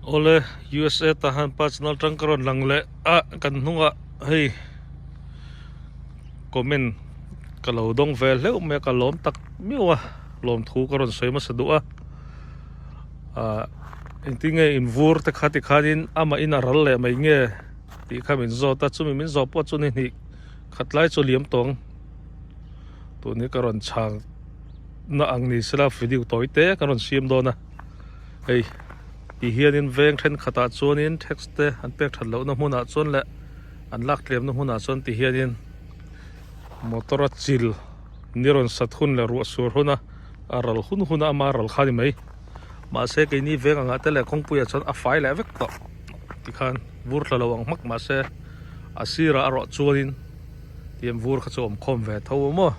Awle USA tah han pa channel tang ka rawn lang leh a kan hnungah hei comment ka lo dawng ve hleuh mai a ka lawm tak miau a lawm thu ka rawn sawi hmasa duh a ah engtin nge in vur te kha tikhanin amah in a ral leh mai nge tih kha min zawt a chumi min zawh pawh chu ni hnih khat lai chu liam tawng tun hi ka rawn chhang na ang ni sela video tawi te ka rawn siam dawn a. Hei ti hianin veng thenkhatah chuanin tax te an pek that lohna hmunah chuan leh an lak tlemna hmunah chuan ti hianin motor a chil ni rawn sat hun leh ruah sur huna a ral hun huna ama ral kha a ni mai mahse keini veng angah te leh kawngpuiah chuan a fai leh vek tawh tikhan vur thla lo ang hmak mahse a sirah erawh chuanin tiang vur kha chu a awm khawm ve tho a maw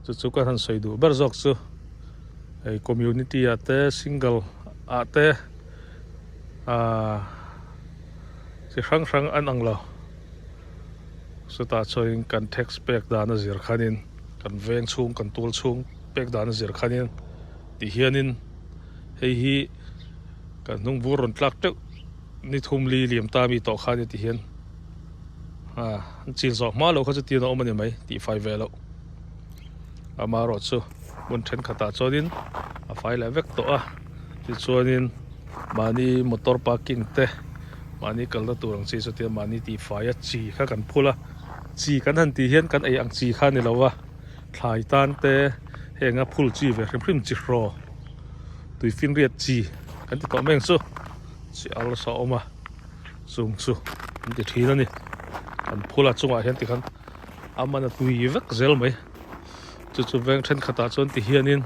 chu chu ka han sawi duh ber zawk chu. Hei community ah te single ah te ahh chi hrang hrang an ang lo chutah chuanin kan tax pek dan a zir khanin kan veng chhung kan tual chhung pek dan a zir khanin ti hianin hei hi kan hnung bur rawn tlak teuh ni thum li liam ta mi tawh khan ti hian ah an chil zawh hma loh kha chu tiin a awm a ni mai tih fai ve loh. Amaherawhchu hmun thenkhatah chuanin a fai leh vek tawh a tichuanin mahni motor parking te mahni kalna tur ang chi chu tia mahni tihfai a chi kha kan phul a chi kan han tih hian kan ei ang chi kha a ni lo va thlai tan te heng a phul chi ve hrim hrim chi hraw tui finriat chi kan ti tawh mai ang chu chi al nasa a awm a chung chu an ti thin a ni kan phul a chungah hian tikhan. A man a tui vek zel mai chu chu veng thenkhatah chuan ti hianin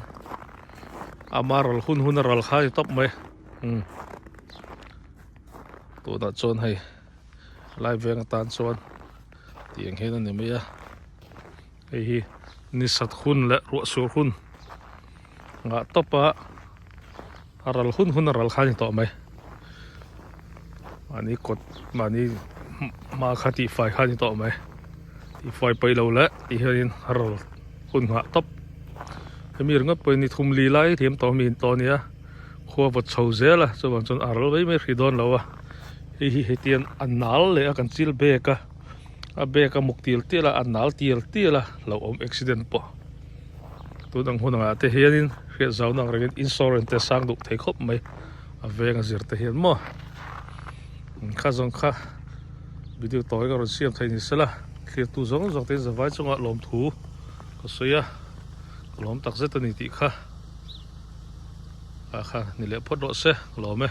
ama ral hun hun a ral kha a ni tawp mai umm tunah chuan hei lai veng atan chuan tiang hian a ni mai a hei hi ni sat hun leh ruah sur hun ngah tawp a a ral hun hun a ral kha a ni tawh mai mahni kawt mahni hma kha tihfai kha a ni tawh mai tihfai paih lo leh tih hianin a ral hun nghah tawp hemi ringawt pawhin ni thum li lai thiam tawh mi in tawh a nia khua vawt chho zel a chuvang chuan a ral mai mai hrih dawn lo a hei hi hetiang a nal leh a kan chil bag a a bag a muk tial tial a a nal tial tial a hlauhawm accident pawh. Tun ang hun angah te hianin hriat zau nak rengin insurance te sang duh thei khawp mai a veng a zir te hian maw kha zawng kha video tawi ka rawn siam thei ni sela thlirtu zawng zawng te in zavai chungah lawmthu ka sawi a ka lawm tak zet a ni tih kha kha kha ni leh phawt rawh se ka lawm e.